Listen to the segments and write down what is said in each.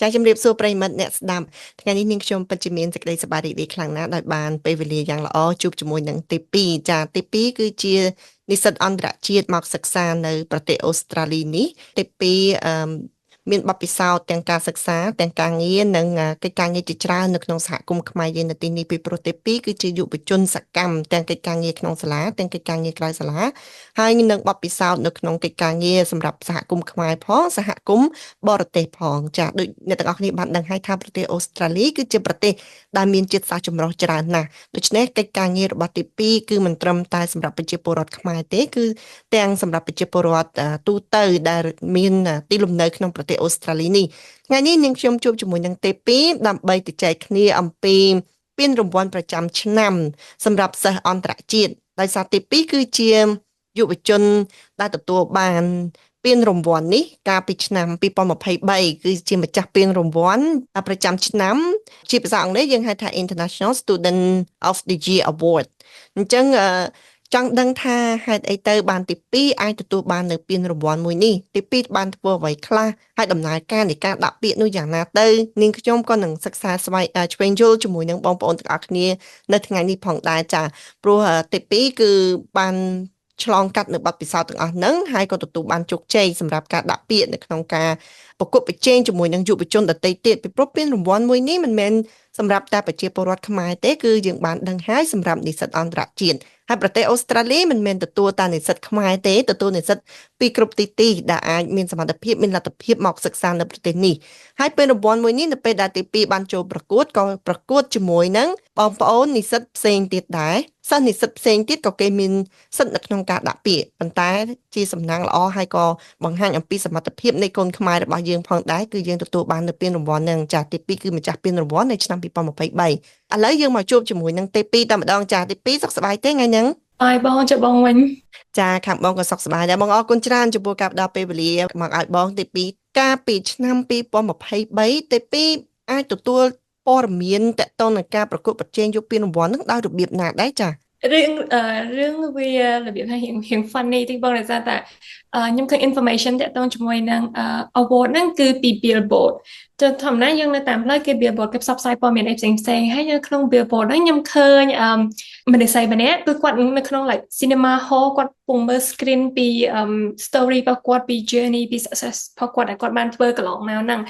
ចាជំរាបសួរប្រិយមិត្តអ្នកស្ដាប់ថ្ងៃនេះនាងខ្ញុំពិតជាមានសេចក្តីសប្បាយរីករាយខ្លាំងណាស់ដោយបានពេលវេលាយ៉ាងល្អជួបជាមួយនឹងទី2ចាទី2គឺជានិស្សិតអន្តរជាតិមកសិក្សានៅប្រទេសអូស្ត្រាលីនេះទី2អឺមានបទពិសោធន៍ទាំងការសិក្សាទាំងការងារនិងកិច្ចការងារជាច្រើននៅក្នុងសហគមន៍ខ្មែរយើងនៅទីនេះពីព្រោះទី2គឺជាយុវជនសកម្មទាំងកិច្ចការងារក្នុងសាលាទាំងកិច្ចការងារក្រៅសាលាហើយនឹងបទពិសោធន៍នៅក្នុងកិច្ចការងារសម្រាប់សហគមន៍ខ្មែរផងសហគមន៍បរទេសផងចាដូចអ្នកទាំងអស់គ្នាបានដឹងហើយថាប្រទេសអូស្ត្រាលីគឺជាប្រទេសដែលមានជាតិសាសន៍ចម្រុះច្រើនណាស់ដូច្នេះកិច្ចការងាររបស់ទី2គឺមិនត្រឹមតែសម្រាប់ប្រជាពលរដ្ឋខ្មែរទេគឺទាំងសម្រាប់ប្រជាពលរដ្ឋទូទៅដែលមានទីលំនៅក្នុងប្រទេសអូស្ត្រាលីនេះថ្ងៃនេះនាងខ្ញុំជួបជាមួយនឹងទេ2ដើម្បីជជែកគ្នាអំពីពានរង្វាន់ប្រចាំឆ្នាំសម្រាប់សិស្សអន្តរជាតិដោយសារទី2គឺជាយុវជនដែលទទួលបានពានរង្វាន់នេះកាលពីឆ្នាំ2023គឺជាម្ចាស់ពានរង្វាន់ប្រចាំឆ្នាំជាភាសាអង់គ្លេសយើងហៅថា International Student of the Year Award អញ្ចឹងចង់ដឹងថាហេតុអីទៅបានទី2អាចទទួលបាននៅពានរង្វាន់មួយនេះទី2បានធ្វើអ្វីខ្លះហើយដំណើរការនៃការដាក់ពាក្យនោះយ៉ាងណាទៅនាងខ្ញុំក៏នឹងសិក្សាស្វែងឆ្វេងយល់ជាមួយនឹងបងប្អូនទាំងអស់គ្នានៅថ្ងៃនេះផងដែរចាព្រោះទី2គឺបានឆ្លងកាត់នៅបទពិសោធន៍ទាំងអស់ហ្នឹងហើយក៏ទទួលបានជោគជ័យសម្រាប់ការដាក់ពាក្យនៅក្នុងការប្រកួតប្រជែងជាមួយនឹងយុវជនដទៃទៀតពីព្រោះពានរង្វាន់មួយនេះមិនមែនសម្រាប់តែប្រជាពលរដ្ឋខ្មែរទេគឺយើងបានដឹងហើយសម្រាប់និស្សិតអន្តរជាតិហើយប្រទេសអូស្ត្រាលីមិនមែនទទួលតែនិស្សិតខ្មែរទេទទួលនិស្សិតពីគ្រប់ទីទីដែលអាចមានសមត្ថភាពមានលទ្ធភាពមកសិក្សានៅប្រទេសនេះហើយពេលរង្វាន់មួយនេះនៅពេលដែលទី2បានចូលប្រកួតក៏ប្រកួតជាមួយនឹងបងប្អូននិស្សិតផ្សេងទៀតដែរសិស្សនិស្សិតផ្សេងទៀតក៏គេមានសិទ្ធិនៅក្នុងការដាក់ពាក្យប៉ុន្តែជាសំណាងល្អហើយក៏បង្ហាញអំពីសមត្ថភាពនៃកូនខ្មែររបស់យើងផងដែរគឺយើងទទួលបាននៅពានរង្វាន់នឹងចាទី2គឺម្ចាស់ពានរង្វាន់នៅឆ្នាំ2023ឥឡូវយើងមកជួបជាមួយនឹងទី2តែម្ដងចាទី2សុខសប្បាយទេថ្ងៃហ្នឹង បាយបងចុះបងវិញ ចាខាងបងក៏សុខសប្បាយដែរបងអរគុណច្រើនចំពោះការផ្ដល់ពេលវេលាមកឲ្យបងទី2កាលពីឆ្នាំ2023ទី2អាចទទួលព័ត៌មានទាក់ទងនឹងការប្រកួតប្រជែងយកពានរង្វាន់នឹងដោយរបៀបណាដែរចា រឿងរឿងវារបៀបថារៀងរៀង funny តិចបងដោយសារតែខ្ញុំឃើញ information ទាក់ទងជាមួយនឹង award ហ្នឹងគឺពី Billboard ចុះធម្មតាយើងនៅតាមផ្លូវគេ Billboard គេផ្សព្វផ្សាយព័ត៌មានអីផ្សេងផ្សេងហើយនៅក្នុង Billboard ហ្នឹងខ្ញុំឃើញមនុស្សម្នាក់គឺគាត់នៅក្នុង like cinema hall គាត់ពងមើល screen ពី story របស់គាត់ពី journey ពី success របស់គាត់ដែលគាត់បានធ្វើកន្លងមកហ្នឹង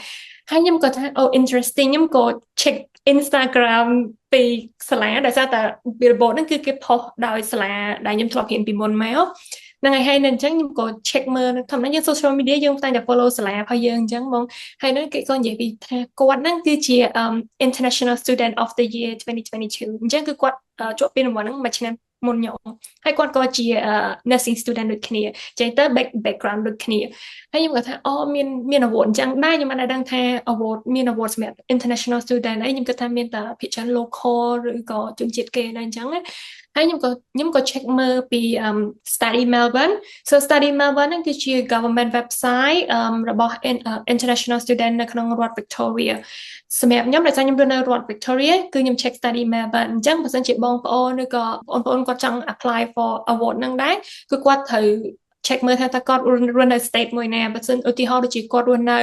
ហើយខ្ញុំក៏ថា oh interesting ខ្ញុំក៏ check Instagram ពីសាលាដោយសារតែ Billboard ហ្នឹងគឺគេផុសដោយសាលាដែលខ្ញុំធ្លាប់រៀនពីមុនមកហ្នឹងហើយហើយនៅអញ្ចឹងខ្ញុំក៏ check មើលធម្មតាយើង social media យើងតែងតែ follow សាលារបស់យើងអញ្ចឹងបងហើយហ្នឹងគេក៏និយាយពីថាគាត់ហ្នឹងគឺជា International Student of the Year 2022អញ្ចឹងគឺគាត់ជាប់ពានរង្វាន់ហ្នឹងមួយឆ្នាំមុនខ្ញុំហើយគាត់ក៏ជា nursing student ដូចគ្នាចឹងទៅ background ដូចគ្នាហើយខ្ញុំក៏ថាអូមានមាន award អញ្ចឹងដែរខ្ញុំមិនដឹងថា award មាន award សម្រាប់ international student អីខ្ញុំគិតថាមានតែភាគច្រើន local ឬក៏ជនជាតិគេដែរអញ្ចឹងណាហើយខ្ញុំក៏ check មើលពី Study Melbourne. So Study Melbourne ហ្នឹងគឺជា government website របស់ international student នៅក្នុងរដ្ឋ Victoria សម្រាប់ខ្ញុំដោយសារខ្ញុំរស់នៅរដ្ឋ Victoria គឺខ្ញុំ check Study Melbourne អញ្ចឹងបើសិនជាបងប្អូនឬក៏បងប្អូនគាត់ចង់ apply for award ហ្នឹងដែរគឺគាត់ត្រូវ check មើលថាតើគាត់រស់នៅ state មួយណាបើសិនឧទាហរណ៍ដូចជាគាត់រស់នៅ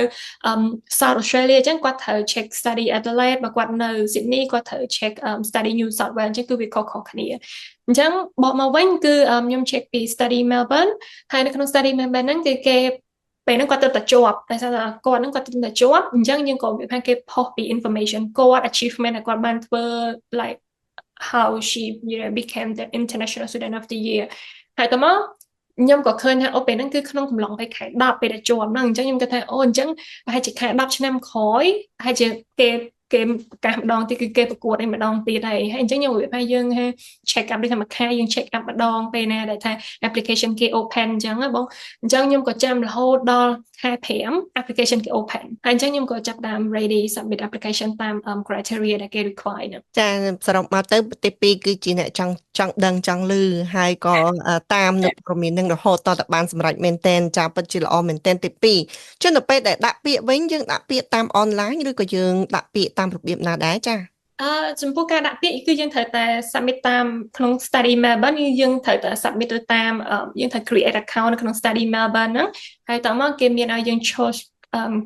South Australia អញ្ចឹងគាត់ត្រូវ check Study Adelaide បើគាត់នៅ Sydney គាត់ត្រូវ check Study New South Wales អញ្ចឹងគឺវាខុសៗគ្នាអញ្ចឹងបកមកវិញគឺខ្ញុំ check ពី Study Melbourne ហើយនៅក្នុង Study Melbourne ហ្នឹងគឺគេពេលហ្នឹងគាត់ទៅតែជាប់តែថាគាត់ហ្នឹងគាត់ទៅតែជាប់អញ្ចឹងយើងក៏វាថាគេផុសពី information គាត់ achievement ដែលគាត់បានធ្វើ like how she became the international student of the year ហើយតមកខ្ញុំក៏ឃើញថាអូពេលហ្នឹងគឺក្នុងកំឡុងពេលខែ10ពេលដែលជាប់ហ្នឹងអញ្ចឹងខ្ញុំគិតថាអូអញ្ចឹងប្រហែលជាខែ10ឆ្នាំក្រោយប្រហែលជាគេគេប្រកាសម្ដងទៀតគឺគេប្រកួតឯម្ដងទៀតហើយហើយអញ្ចឹងខ្ញុំវាថាយើងថា check up ដូចថាមួយខែយើង check up ម្ដងពេលណាដែលថា application គេ open អញ្ចឹងណាបងអញ្ចឹងខ្ញុំក៏ចាំរហូតដល់ខែ5 application គេ open ហើយអញ្ចឹងខ្ញុំក៏ចាប់ដើម ready submit application តាម criteria ដែលគេ require ហ្នឹង ចាសរុបមកទៅប្រទេសពីរគឺជាអ្នកចង់ចង់ដឹងចង់ឮហើយក៏តាមនៅព័ត៌មាននឹងរហូតតតែបានសម្រេចមែនតែនចាពិតជាល្អមែនតែនទី2ចុះនៅពេលដែលដាក់ពាក្យវិញយើងដាក់ពាក្យតាមអនឡាញឬក៏យើងដាក់ពាក្យតាមរបៀបណាដែរចា អឺចំពោះការដាក់ពាក្យគឺយើងត្រូវតែ submit តាមក្នុង Study Melbourne យើងត្រូវតែ submit ទៅតាមយើងត្រូវ create account នៅក្នុង Study Melbourne ហ្នឹងហើយតមកគេមានឲ្យយើង choose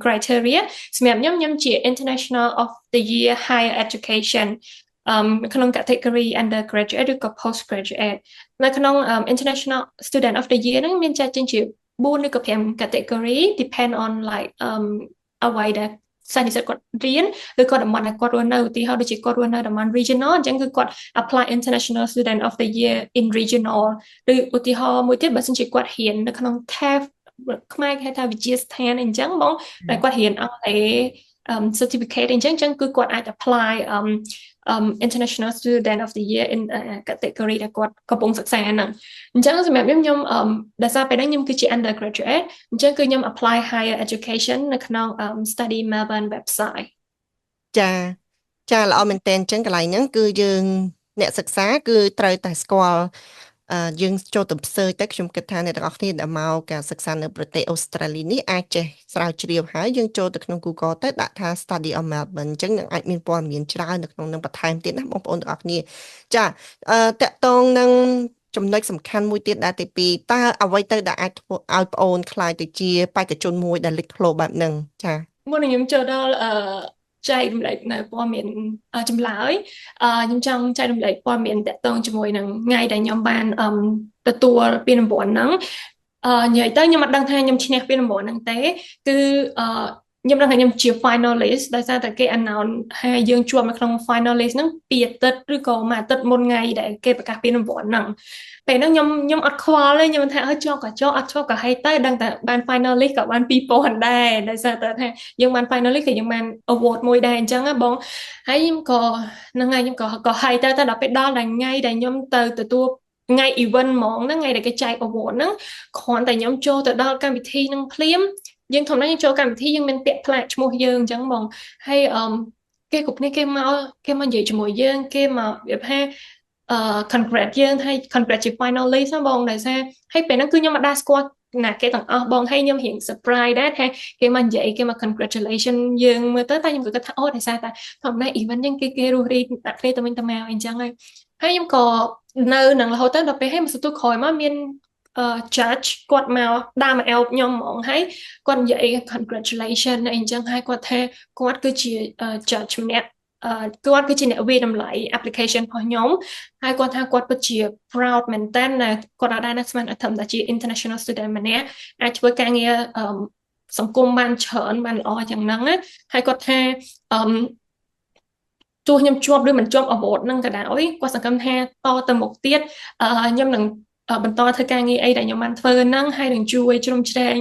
criteria សម្រាប់ខ្ញុំខ្ញុំជា International of the Year Higher Education ក្នុង category undergraduate ឬក៏ postgraduate នៅក្នុង International Student of the Year ហ្នឹងមានចែកចេញជា4ឬក៏5 category, depend on like អ្វីដែលសិស្សនិស្សិតគាត់រៀនឬក៏តំបន់ដែលគាត់រស់នៅឧទាហរណ៍ដូចជាគាត់រស់នៅតំបន់ regional អញ្ចឹងគឺគាត់ apply International Student of the Year in regional ឬឧទាហរណ៍មួយទៀតបើសិនជាគាត់រៀននៅក្នុង TAFE ខ្មែរគេហៅថាវិទ្យាស្ថានអញ្ចឹងបងដែលគាត់រៀនអង់គ្លេស certificate អញ្ចឹងអញ្ចឹងគឺគាត់អាច apply International Student of the Year in category ដែលគាត់កំពុងសិក្សាហ្នឹងអញ្ចឹងសម្រាប់ខ្ញុំខ្ញុំដោយសារពេលហ្នឹងខ្ញុំគឺជា undergraduate អញ្ចឹងគឺខ្ញុំ apply higher education នៅក្នុង Study Melbourne website. ចាចាល្អមែនតើអញ្ចឹងកន្លែងហ្នឹងគឺយើងអ្នកសិក្សាគឺត្រូវតែស្គាល់យើងចូលទៅ search ទៅខ្ញុំគិតថាអ្នកទាំងអស់គ្នាដែលមកការសិក្សានៅប្រទេសអូស្ត្រាលីនេះអាចចេះស្រាវជ្រាវហើយយើងចូលទៅក្នុង Google ទៅដាក់ថា Study of Melbourne អញ្ចឹងនឹងអាចមានព័ត៌មានច្រើននៅក្នុងនឹងបន្ថែមទៀតណាបងប្អូនទាំងអស់គ្នាចាអឺទាក់ទងនឹងចំណុចសំខាន់មួយទៀតដែរទី2តើអ្វីទៅដែលអាចធ្វើឲ្យប្អូនក្លាយទៅជាបេក្ខជនមួយដែលលេចធ្លោបែបហ្នឹងចា មុននឹងខ្ញុំចូលដល់ចែករំលែកនៅព័ត៌មានចម្លើយខ្ញុំចង់ចែករំលែកព័ត៌មានទាក់ទងជាមួយនឹងថ្ងៃដែលខ្ញុំបានទទួលពានរង្វាន់ហ្នឹងនិយាយទៅខ្ញុំអត់ដឹងថាខ្ញុំឈ្នះពានរង្វាន់ហ្នឹងទេគឺខ្ញុំដឹងថាខ្ញុំជា finalist ដោយសារតែគេ announce ថាយើងជាប់នៅក្នុង finalist ហ្នឹងពីអាទិត្យឬក៏មួយអាទិត្យមុនថ្ងៃដែលគេប្រកាសពានរង្វាន់ហ្នឹងពេលហ្នឹងខ្ញុំខ្ញុំអត់ខ្វល់ទេខ្ញុំថាអើជាប់ក៏ជាប់អត់ជាប់ក៏ហីទៅដឹងតែបាន finalist ក៏បាន2000ដែរដោយសារតែថាយើងបាន finalist ក៏យើងបាន award មួយដែរអញ្ចឹងណាបងហើយខ្ញុំក៏ហ្នឹងហើយខ្ញុំក៏ក៏ហីទៅតែដល់ពេលដល់ថ្ងៃដែលខ្ញុំទៅទទួលថ្ងៃ event ហ្មងហ្នឹងថ្ងៃដែលគេចែក award ហ្នឹងគ្រាន់តែខ្ញុំចូលទៅដល់កម្មវិធីហ្នឹងភ្លាមយើងធម្មតាយើងចូលកម្មវិធីយើងមានពាក្យផ្លាកឈ្មោះយើងអញ្ចឹងបងហើយអឺគេគ្រប់គ្នាគេមកគេមកនិយាយជាមួយយើងគេមកវាថា congrat យើងហើយ congrat ជា finalist ណាបងដោយសារហើយពេលហ្នឹងគឺខ្ញុំអត់ដែរស្គាល់ណាគេទាំងអស់បងហើយខ្ញុំរៀង surprise ដែរថាគេមកនិយាយគេមក congratulation យើងមើលទៅតែខ្ញុំក៏គិតថាអូដោយសារតែធម្មតា event ហ្នឹងគេគេរស់រាយដាក់គ្នាទៅវិញទៅមកអញ្ចឹងហើយហើយខ្ញុំក៏នៅនឹងរហូតទៅដល់ពេលហើយមកសន្ទុះក្រោយមកមាន judge គាត់មកដើរមកអោបខ្ញុំហ្មងហើយគាត់និយាយ congratulation អីអញ្ចឹងហើយគាត់ថាគាត់គឺជា judge ម្នាក់គាត់គឺជាអ្នកវាយតម្លៃ application របស់ខ្ញុំហើយគាត់ថាគាត់ពិតជា proud មែនតើណាគាត់អត់ដែរណាស្មានអត់ធម្មតាជា international student ម្នាក់អាចធ្វើការងារសង្គមបានច្រើនបានល្អយ៉ាងហ្នឹងណាហើយគាត់ថាអឺទោះខ្ញុំជាប់ឬមិនជាប់ award ហ្នឹងក៏ដោយគាត់សង្ឃឹមថាតទៅមុខទៀតខ្ញុំនឹងបន្តធ្វើការងារអីដែលខ្ញុំបានធ្វើហ្នឹងហើយនឹងជួយជ្រោមជ្រែង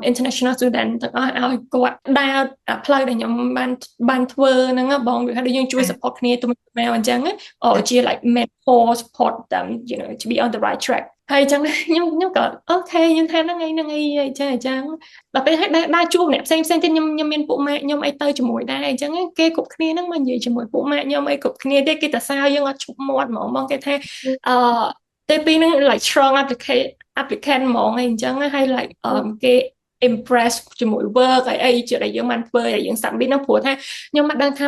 international student ទាំងអស់ឲ្យគាត់ដើរផ្លូវដែលខ្ញុំបានបានធ្វើហ្នឹងបងវាថាដូចយើងជួយ support គ្នាទៅមកអញ្ចឹងអូជា like mentor, support them to be on the right track ហើយអញ្ចឹងខ្ញុំខ្ញុំក៏ okay ខ្ញុំថាហ្នឹងឯងហ្នឹងឯងអញ្ចឹងអញ្ចឹងដល់ពេលហើយដើរជួបអ្នកផ្សេងផ្សេងទៀតខ្ញុំខ្ញុំមានពួកម៉ាក់ខ្ញុំអីទៅជាមួយដែរអញ្ចឹងគេគ្រប់គ្នាហ្នឹងមកនិយាយជាមួយពួកម៉ាក់ខ្ញុំអីគ្រប់គ្នាទេគេតែសើយើងអត់ឈប់មាត់ហ្មងបងគេថាអឺទេពីហ្នឹង like strong applicant ហ្មងអីអញ្ចឹងហើយ like គេ impress ជាមួយ work អីអីជាដែលយើងបានធ្វើដែលយើង submit ហ្នឹងព្រោះថាខ្ញុំមិនដឹងថា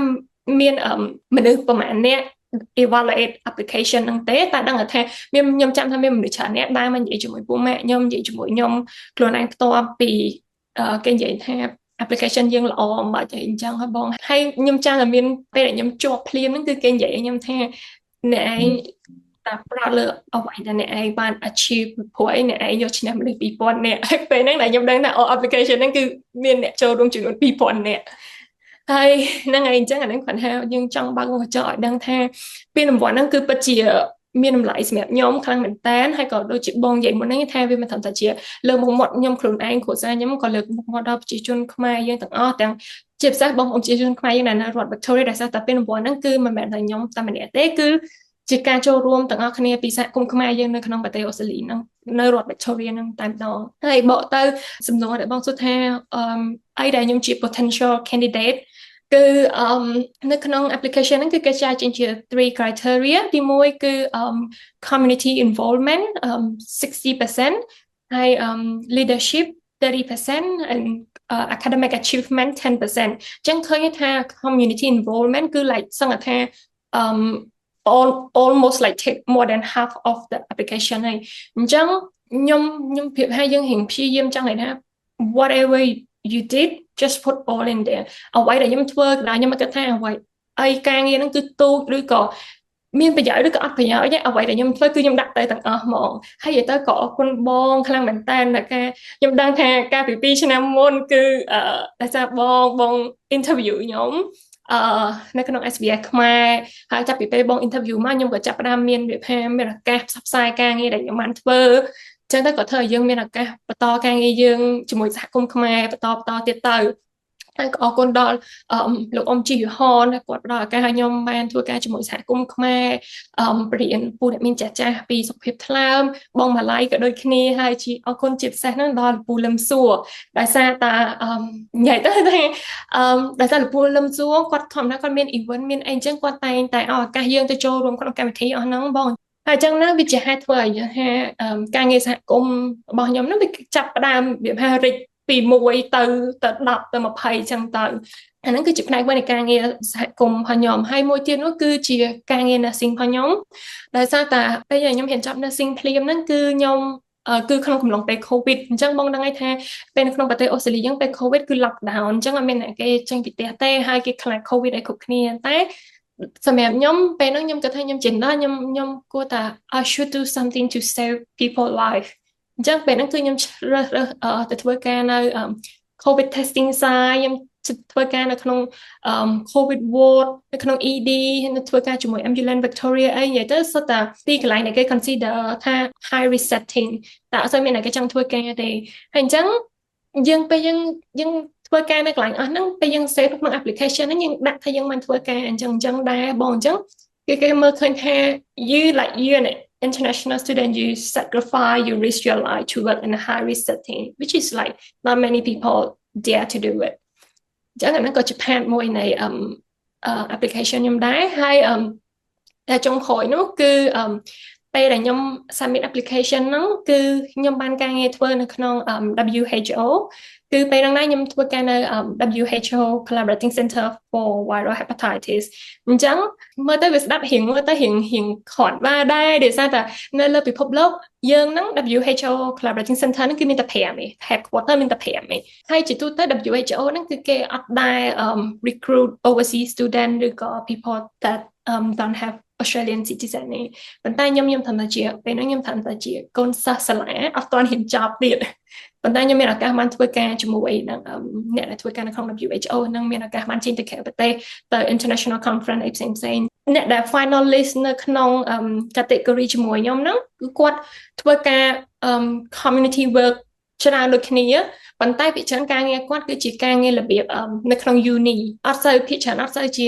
មានមនុស្សប្រហែលអ្នក evaluate application ហ្នឹងទេតែដឹងថាមានខ្ញុំចាំថាមានមនុស្សច្រើនអ្នកដើរមកនិយាយជាមួយពួកម៉ាក់ខ្ញុំនិយាយជាមួយខ្ញុំខ្លួនឯងផ្ទាល់ពីគេនិយាយថា application យើងល្អមិនអីអញ្ចឹងហើយបងហើយខ្ញុំចាំតែមានពេលដែលខ្ញុំជាប់ភ្លាមហ្នឹងគឺគេនិយាយឲ្យខ្ញុំថាអ្នកឯងតែ proud លើអ្វីដែលអ្នកឯងបាន achieve ព្រោះអីអ្នកឯងយកឈ្នះមនុស្ស2000នាក់ហើយពេលហ្នឹងដែលខ្ញុំដឹងថាអូ application ហ្នឹងគឺមានអ្នកចូលរួមចំនួន2000នាក់ហើយហ្នឹងហើយអញ្ចឹងអាហ្នឹងគាត់ថាយើងចង់បើកវង់ក្រចកឲ្យដឹងថាពានរង្វាន់ហ្នឹងគឺពិតជាមានតម្លៃសម្រាប់ខ្ញុំខ្លាំងមែនតើហើយក៏ដូចជាបងនិយាយមុនហ្នឹងថាវាមិនត្រឹមតែជាលើកមុខមាត់ខ្ញុំខ្លួនឯងគ្រួសារខ្ញុំក៏លើកមុខមាត់ដល់ប្រជាជនខ្មែរយើងទាំងអស់ទាំងជាពិសេសបងប្អូនប្រជាជនខ្មែរយើងដែលនៅរដ្ឋ Victoria ដោយសារតែពានរង្វាន់ហ្នឹងគឺមិនមែនតែខ្ញុំតែម្នាក់ទេគឺជាការចូលរួមទាំងអស់គ្នាពីសហគមន៍ខ្មែរយើងនៅក្នុងប្រទេសអូស្ត្រាលីហ្នឹងនៅរដ្ឋ Victoria ហ្នឹងតែម្ដងហើយបកទៅសំណួរដែលបងសួរថាអឺអីដែលខ្ញុំជា potential candidate គឺអឺនៅក្នុង application ហ្នឹងគឺគេចែកចេញជា three criteria ទី1គឺ community involvement 60%ហើយ leadership 30% and academic achievement 10%អញ្ចឹងឃើញថា community involvement គឺ like សឹងថា almost like take more than half of the application ហើយអញ្ចឹងខ្ញុំខ្ញុំប្រៀបថាយើងរៀងព្យាយាមចង់និយាយថា whatever you did, just put all in there. អ្វីដែលខ្ញុំធ្វើក៏ដោយខ្ញុំមិនគិតថាអ្វីអីការងារហ្នឹងគឺទូចឬក៏មានប្រយោជន៍ឬក៏អត់ប្រយោជន៍ទេអ្វីដែលខ្ញុំធ្វើគឺខ្ញុំដាក់ទៅទាំងអស់ហ្មងហើយនិយាយទៅក៏អរគុណបងខ្លាំងមែនតើការខ្ញុំដឹងថាកាលពី2ឆ្នាំមុនគឺអឺដោយសារបងបង interview ខ្ញុំនៅក្នុង SBS ខ្មែរហើយចាប់ពីពេលបង interview មកខ្ញុំក៏ចាប់ផ្ដើមមានវិភាមានឱកាសផ្សព្វផ្សាយការងារដែលខ្ញុំបានធ្វើចឹងទៅក៏ធ្វើឲ្យយើងមានឱកាសបន្តការងារយើងជាមួយសហគមន៍ខ្មែរបន្តបន្តទៀតទៅហើយក៏អរគុណដល់លោកអ៊ំជីហនគាត់ផ្ដល់ឱកាសឲ្យខ្ញុំបានធ្វើការជាមួយសហគមន៍ខ្មែរបរៀនពូអ្នកមានចាស់ចាស់ពីសុខភាពថ្លើមបងម៉ាឡៃក៏ដូចគ្នាហើយជាអរគុណជាពិសេសហ្នឹងដល់ពូលឹមសួរដោយសារតានិយាយទៅថាដោយសារពូលឹមសួរគាត់ធម្មតាគាត់មាន event មានអីអញ្ចឹងគាត់តែងតែឲ្យឱកាសយើងទៅចូលរួមក្នុងកម្មវិធីអស់ហ្នឹងបងហើយអញ្ចឹងណាវាជាហេតុធ្វើឲ្យយើងថាការងារសហគមន៍របស់ខ្ញុំហ្នឹងវាចាប់ផ្ដើមវាថារិចពី1ទៅទៅ10ទៅ20អញ្ចឹងទៅអាហ្នឹងគឺជាផ្នែកមួយនៃការងារសហគមន៍របស់ខ្ញុំហើយមួយទៀតនោះគឺជាការងារ nursing របស់ខ្ញុំដោយសារតែពេលខ្ញុំរៀនចប់ nursing ភ្លាមហ្នឹងគឺខ្ញុំគឺក្នុងកំឡុងពេល COVID អញ្ចឹងបងដឹងហើយថាពេលនៅក្នុងប្រទេសអូស្ត្រាលីយើងពេល COVID គឺ lockdown អញ្ចឹងអត់មានអ្នកគេចេញពីផ្ទះទេហើយគេខ្លាច COVID ឲ្យគ្រប់គ្នាតែសម្រាប់ខ្ញុំពេលហ្នឹងខ្ញុំគិតថាខ្ញុំជាណាខ្ញុំខ្ញុំគួរតែ I should do something to save people life. អញ្ចឹងពេលហ្នឹងគឺខ្ញុំជ្រើសរើសទៅធ្វើការនៅ COVID testing site ខ្ញុំធ្វើការនៅក្នុង COVID ward នៅក្នុង ED នៅធ្វើការជាមួយ Ambulance Victoria អីនិយាយទៅសុទ្ធតែទីកន្លែងដែលគេ consider ថា high risk setting តែអត់សូវមានអ្នកគេចង់ធ្វើការទេហើយអញ្ចឹងយើងពេលយើងយើងធ្វើការនៅកន្លែងអស់ហ្នឹងពេលយើង save ក្នុង application ហ្នឹងយើងដាក់ថាយើងបានធ្វើការអញ្ចឹងអញ្ចឹងដែរបងអញ្ចឹងគេគេមើលឃើញថា you like you an international student, you sacrifice, you risk your life to work in a high risk setting, which is like not many people dare to do it. អញ្ចឹងអាហ្នឹងក៏ជា part មួយនៃ application ខ្ញុំដែរហើយតែចុងក្រោយនោះគឺពេលដែលខ្ញុំ submit application ហ្នឹងគឺខ្ញុំបានការងារធ្វើនៅក្នុង WHO គឺពេលហ្នឹងដែរខ្ញុំធ្វើការនៅ WHO Collaborating Center for Viral Hepatitis. អញ្ចឹងមើលទៅវាស្ដាប់រៀងមើលទៅរៀងរៀងគ្រាន់បើដែរដោយសារតែនៅលើពិភពលោកយើងហ្នឹង WHO Collaborating Center ហ្នឹងគឺមានតែ5ឯង headquarter មានតែ5ឯងហើយជាទូទៅ WHO ហ្នឹងគឺគេអត់ដែល recruit overseas student ឬក៏ people that don't have Australian citizen ទេប៉ុន្តែខ្ញុំខ្ញុំធ្វើតែជាពេលហ្នឹងខ្ញុំធ្វើតែជាកូនសិស្សសាលាអត់ទាន់ហ៊ានចប់ទៀតប៉ុន្តែខ្ញុំមានឱកាសបានធ្វើការជាមួយនឹងអ្នកដែលធ្វើការនៅក្នុង WHO នឹងមានឱកាសបានចេញទៅក្រៅប្រទេសទៅ international conference អីផ្សេងផ្សេងអ្នកដែល finalist នៅក្នុង category ជាមួយខ្ញុំហ្នឹងគឺគាត់ធ្វើការ community work ច្រើនដូចគ្នាប៉ុន្តែភាគច្រើនការងារគាត់គឺជាការងាររបៀបនៅក្នុង uni អត់សូវភាគច្រើនអត់សូវជា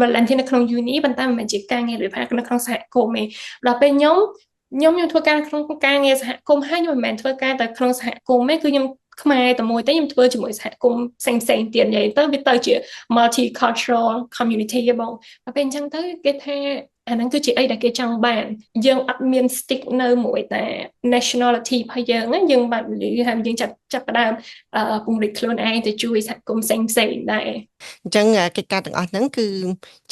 volunteer នៅក្នុង uni ប៉ុន្តែមិនមែនជាការងាររបៀបនៅក្នុងសហគមន៍ទេដល់ពេលខ្ញុំខ្ញុំខ្ញុំធ្វើការក្នុងការងារសហគមន៍ហើយខ្ញុំមិនមែនធ្វើការតែក្នុងសហគមន៍ទេគឺខ្ញុំខ្មែរតែមួយទេខ្ញុំធ្វើជាមួយសហគមន៍ផ្សេងផ្សេងទៀតនិយាយទៅវាទៅជា multicultural community ហ៎បងដល់ពេលអញ្ចឹងទៅគេថាអាហ្នឹងគឺជាអីដែលគេចង់បានយើងអត់មាន stick នៅមួយតែ nationality របស់យើងណាយើងបានលឺហើយយើងចាប់ចាប់ផ្ដើមពង្រីកខ្លួនឯងទៅជួយសហគមន៍ផ្សេងផ្សេងដែរ អញ្ចឹងកិច្ចការទាំងអស់ហ្នឹងគឺ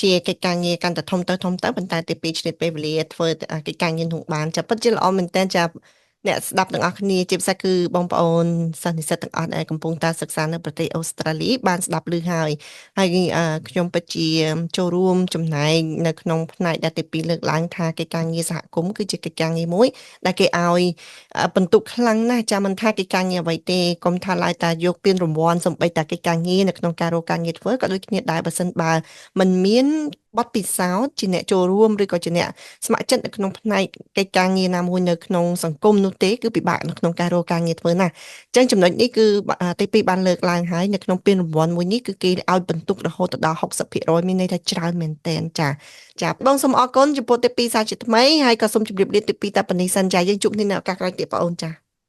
ជាកិច្ចការងារកាន់តែធំទៅធំទៅប៉ុន្តែទីពីរឆ្លៀតពេលវេលាធ្វើកិច្ចការងារនោះបានចាពិតជាល្អមែនតើចាអ្នកស្ដាប់ទាំងអស់គ្នាជាពិសេសគឺបងប្អូនសិស្សនិស្សិតទាំងអស់ដែលកំពុងតែសិក្សានៅប្រទេសអូស្ត្រាលីបានស្ដាប់ឮហើយហើយខ្ញុំពិតជាចូលរួមចំណែកនៅក្នុងផ្នែកដែលទី2លើកឡើងថាកិច្ចការងារសហគមន៍គឺជាកិច្ចការងារមួយដែលគេឲ្យបន្ទុកខ្លាំងណាស់ចាំមិនថាកិច្ចការងារអ្វីទេកុំថាឡើយតែយកពានរង្វាន់សំបីតែកិច្ចការងារនៅក្នុងការរកការងារធ្វើក៏ដូចគ្នាដែរបើសិនបើមិនមានបទពិសោធន៍ជាអ្នកចូលរួមឬក៏ជាអ្នកស្ម័គ្រចិត្តនៅក្នុងផ្នែកកិច្ចការងារណាមួយនៅក្នុងសង្គមនោះទេគឺពិបាកនៅក្នុងការរកការងារធ្វើណាស់អញ្ចឹងចំណុចនេះគឺទី2បានលើកឡើងហើយនៅក្នុងពានរង្វាន់មួយនេះគឺគេឲ្យបន្ទុករហូតដល់60%មានន័យថាច្រើនមែនទែនចាចាបងសូមអរគុណចំពោះទី2សាជាថ្មីហើយក៏សូមជម្រាបលាទី2តែប៉ុណ្នេះសិនចាយើងជួបគ្នានៅឱកាសក្រោយទៀតបងអូនចា។